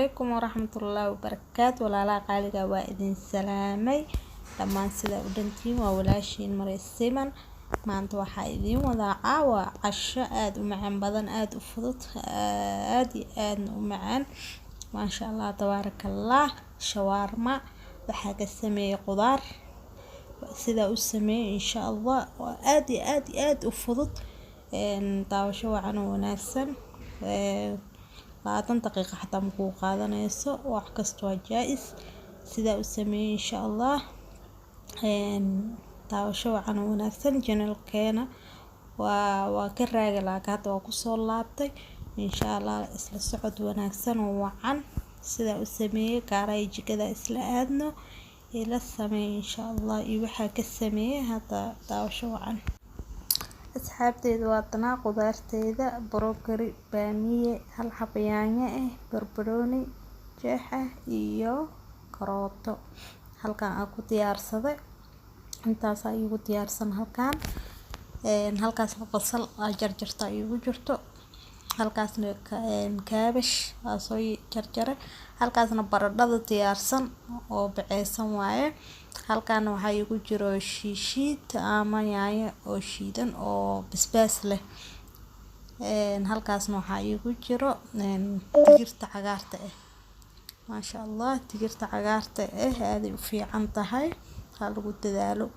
Calaykum waraxmatullaahi wabarakaatu. Walaalaha qaaliga, waa idin salaamay dhammaan. Sidaa u dhantiin? Waa walaashiin Maray Siman. Maanta waxaa idiin wadaa caawa casho aada u macaan badan, aada u fudud, aada iyo aadna u macaan, maasha Allah tabaaraka Allah. Shawaarma waxaa ka sameeyey qudaar. Sidaa u sameeyey, insha Allah, waa aada iyo aada iyo aada u fudud. Daawasho wacan oo wanaagsan. 20 daqiiqo xataa makuu qaadanayso. Wax kasta waa jaa-is. Sidaa u sameeyey, insha Allah, daawasho wacan oo wanaagsan. Channelkeena waa ka raagi laakiin hadda waa kusoo laabtay, insha Allah. Isla socod wanaagsan oo wacan. Sidaa u sameeyey, kaalay jikada isla aadno, ila sameey, insha Allah, iyo waxaa ka sameeyey hadda. Daawasho wacan, asxaabteyda. Waa tanaa qudaarteyda: broccoli, baamiye, hal xabo yaanyo ah, barbarooni jeex ah iyo karooto. Halkan aan ku diyaarsaday, intaasaa iigu diyaarsan halkan. Halkaasna basal aa jarjarta iigu jirto, halkaasna kaabash aa soo jarjaray, halkaasna baradhada diyaarsan oo baceysan waaye. Halkaana waxaa iigu jiro shiishiid ama yaanyo oo shiidan oo basbaas leh. Halkaasna waxaa iigu jiro digirta cagaarta ah, maasha Allah. Digirta cagaarta ah aaday u fiican tahay, ha lagu dadaalo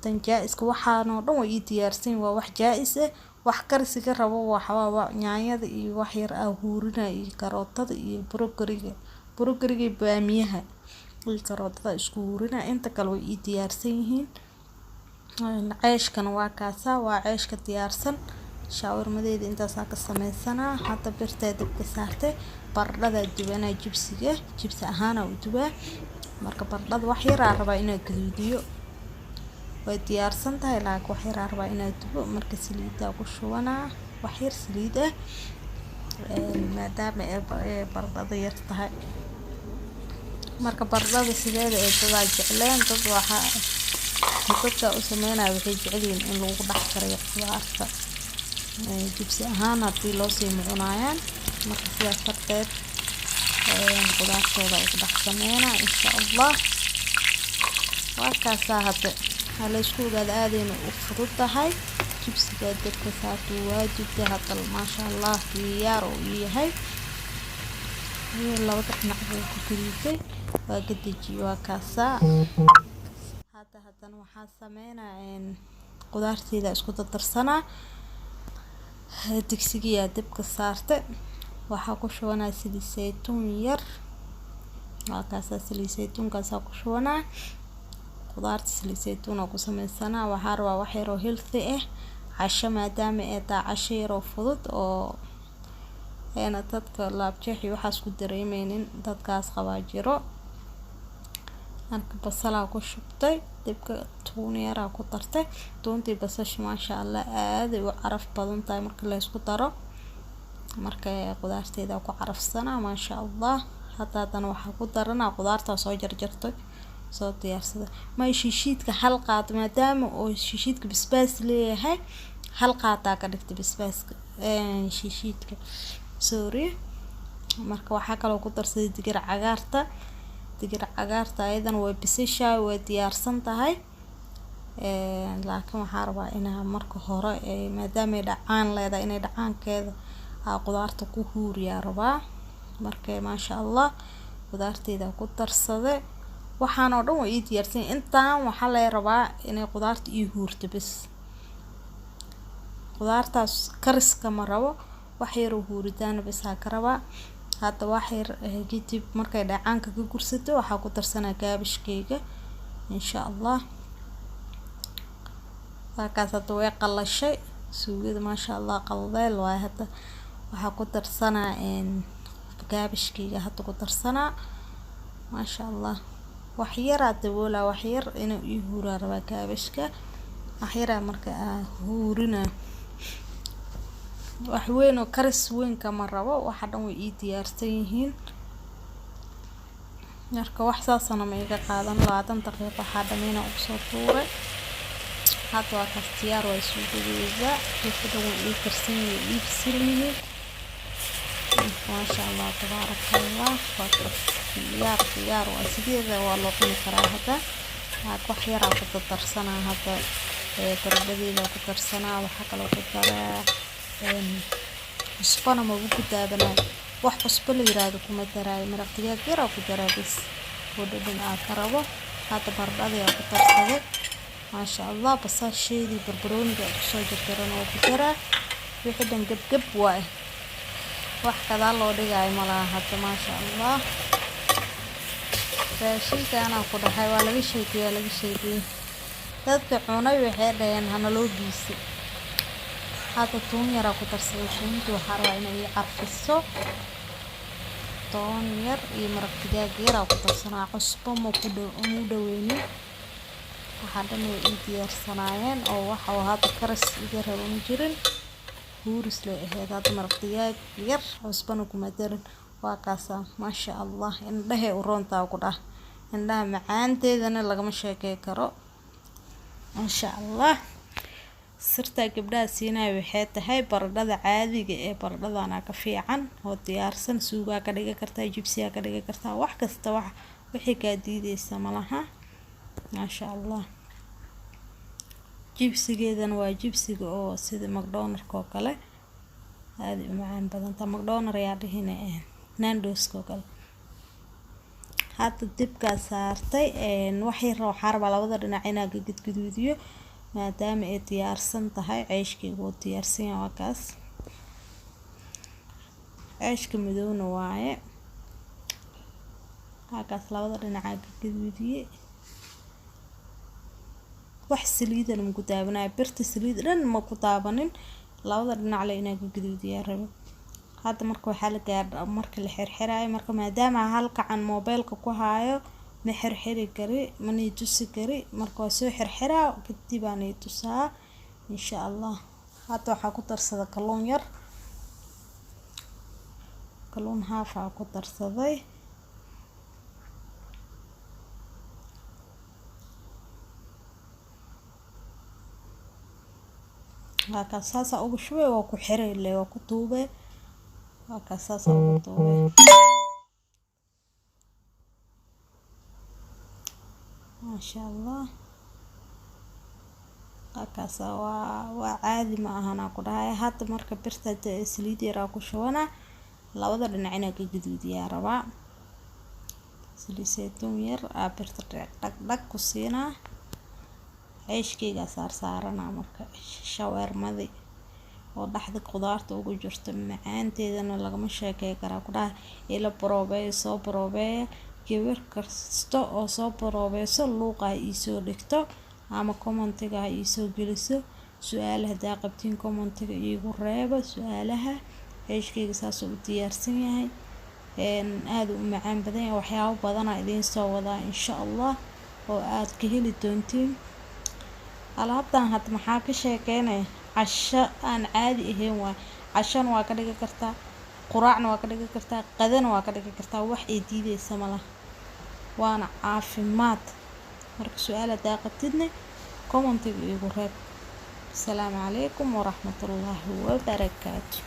tan jaa-iska. Waxaan oo dhan way ii diyaarsan, waa wax jaa-is ah. Wax karisiga rabo waxaa yaanyada iyo wax yar aa huurinaya iyo karootada iyo broccoliga, broccoliga iyo baamiyaha iyo karootada isku huurinaya. Inta kale way ii diyaarsan yihiin. Ceeshkana waa kaasa, waa ceeshka diyaarsan. Shaawarmadeeda intaasaa ka sameysanaa. Hadda birtaa dabka saartay, baradhada dubanaa, jibsiga jibsi ahaana u dubaa. Marka baradhada wax yaraa rabaa inaa gaduudiyo. Way diyaarsan tahay, laakiin wax yaraa rabaa inaa dubo. Marka saliidaa ku shubanaa, wax yar saliid ah, maadaama ay baradhada yar tahay. Marka baradhada sideeda ee dadaa jecleen, dad waxaa dadka u sameynaya waxay jecel yihiin in lagu dhex kariyo qudaarta jibsi ahaan haddii loo sii cunayaan. Marka sidaas darteed qudaartooda ugu dhex sameynaa, insha Allah. Waa kaasaa. Hadda ha la isku ogaado, aadayna u fudud tahay. Jibsiga dabka saarta, waa dubtay hadda, maasha Allah, diyaar uu yahay. Labada dhinac buu ku gaduutay, waa ka dejiyay, waa kaasaa. Hadda haddana waxaa sameynaa qudaarteyda isku dardarsanaa. Digsigiyaa dabka saartay, waxaa ku shubanaa saliid saytuun yar. Waa kaasaa, saliid saytuunkaasaa ku shubanaa. Qudaarta saliid saytuun aa ku sameysanaa. Waxaa rabaa wax yar oo healthy ah casho, maadaama ay tahay casho yar oo fudud oo eena dadka laabjeex iyo waxaas ku dareemeynin, dadkaas qabaa jiro. Marka basalaa ku shubtay dabka, tuun yaraa ku dartay. Tuuntii basasha, maasha Allah, aaday u caraf badan tahay marka la isku daro. Marka qudaarteyda ku carafsanaa, maasha Allah. Hadda haddana waxaa ku daranaa qudaartaa soo jarjartay, soo diyaarsaday. May, shiishiidka hal qaado, maadaama oo shiishiidka basbaas leeyahay, hal qaadaa ka dhigtay basbaaska, shiishiidka, sorry. Marka waxaa kaloo ku darsaday digir cagaarta. Digir cagaarta ayadana way bisishahay, way diyaarsan tahay, laakiin waxaa rabaa inaa marka hore, maadaama ay dhacaan leedahay, inay dhacaankeeda aa qudaarta ku huuriyaa rabaa. Marka maasha Allah, qudaarteyda ku darsade. Waxaan oo dhan waa ii diyaarsan. Intaan waxaa laga rabaa inay qudaarta ii huurto bes. Qudaartaas kariska ma rabo, wax yar oo huuritaan bes aa ka rabaa. Hadda wax yar kadib, markay dhacaanka ka gursato, waxaa ku darsanaa kaabashkeyga, insha Allah. Waakaas, hadda way qalashay suugada, maasha Allah, qaleel waaye. Hadda waxaa ku darsanaa kaabashkeyga, hadda ku darsanaa, maasha Allah. Wax yaraa daboolaa, wax yar inuu ii huuraa rabaa kaabashka. Wax yaraa marka aa huurina, wax weyn oo karis weyn kama rabo. Waxa dhan way ii diyaarsan yihiin. Marka wax saasana ma iga qaadan, 20 daqiiqo waxaa dhameyna ugu soo tuuray. Hadda waa kaas, diyaar waa suugadeyda. Wixii dhan way ii karsan yihiin, ii bisil yihiin. Maasha Allah, tabaaraka Allah. Waa diyaar, diyaar waa. Sideeda waa loo cuni karaa. Hadda wax yaraa ku dardarsanaa. Hadda baradhadeeda ku darsanaa. Waxaa kaloo ku daraa cusbana magu ku daabanayo. Wax cusbo la yiraahdo kuma daraayo. Maraq digaag yaraa ku daraa bas oo dhadhan aa ka rabo. Hadda baradhadii aa ku darsaday, maasha Allah. Basasheedii, barbarooniga isku soo jarjaran oo ku daraa. Wixii dhan gebgeb waaye, wax gadaal loo dhigaayo malaha. Hadda maasha Allah, raashinkaanaan ku dhahay waa laga sheekeeyey, waa laga sheekeeyey. Dadka cunay waxay dhaheen hana loo geysay. Hadda tuun yaraa ku darsaday. Tuunta waxaa rabaa inay ii carfiso. Toon yar iyo maraq digaag yaraa ku darsanaa. Cusbo ma ku dhow, uma dhaweynin. Waxaa dhan way ii diyaarsanaayeen oo waxa oo hadda karis iga rabo ma jirin, huuris lay ahayd. Hadda maraq digaag yar, cusbana kuma darin. Waa kaasaa, maasha Allah. Indhahay u roontaa ku dhah, indhaha macaanteedana lagama sheekey karo, maasha Allah. Sirta gabdhaha siinaya waxay tahay baradhada caadiga ee baradhadana ka fiican oo diyaarsan. Suugaa ka dhigi kartaa, jibsiyaa ka dhigi kartaa, wax kasta wax wixii kaa diideysa malaha, maasha Allah. Jibsigeedana waa jibsiga oo sida McDonald's oo kale aad u macaan badan tahay. McDonald's ayaa dhihine, Nando's oo kale. Hadda dibkaa saartay. Wax yar waxaa rabaa labada dhinac inaa ka gadgaduudiyo, maadaama ay diyaarsan tahay. Ceeshkaygu wuu diyaarsan yahay, waa kaas. Ceeshka madowna waaye, waa kaas. Labada dhinacaa ka gaduudiyey. Wax saliidana maku daabanayo, birta saliid dhan ma ku daabanin. Labada dhinac le inaa ka gaduudiyaa rabo. Hadda marka waxaa la gaadha marka la xirxiraayo. Marka maadaama hal gacan moobeelka ku haayo, ma xirxiri kari, mana i tusi kari. Marka waa soo xirxiraa, kadib aan i tusaa insha Allah. Hadda waxaa ku darsaday kalluun yar, kalluun haaf aa ku darsaday. Waa kaas, saasaa ugu shubay. Waa ku xiray le, waa ku duubay. Waa kaas, saasaa ugu duubay, maasha Allah. Halkaas waa caadi ma ahan aan ku dhahay. Hadda marka birta saliid yar aa ku shubanaa, labada dhinac inaa ka gaduudiyaa rabaa. Saliid saytuun yar aa birta dhag dhag ku siinaa. Ceeshkayga saar saaranaa. Marka shaweermadii oo dhexda qudaarta ugu jirto, macaanteedana lagama sheekey karaa ku dhahay. Ila baroobeeya, soo baroobeeya. Gabar kasta oo soo baroobeyso, luuqa ha iisoo dhigto ama commentiga ha iisoo geliso. Su-aal haddaa qabtiin, commentiga iigu reeba su-aalaha. Ceeshkayga saasuu u diyaarsan yahay, aada u macaan badan yahay. Waxyaabo badanaa idiin soo wadaa insha Allah oo aad ka heli doontiin alaabtan. Hadda maxaa ka sheekeynaya? Casho aan caadi ahayn waay. Cashona waa ka dhigi kartaa, quraacna waa ka dhigi kartaa, qadana waa ka dhigi kartaa. Wax ay diideysa malaha, waana caafimaad. Marka su-aal haddaa qabtidne, commentiga iigu reeb. Asalaamu calaykum waraxmatullaahi wabarakaatu.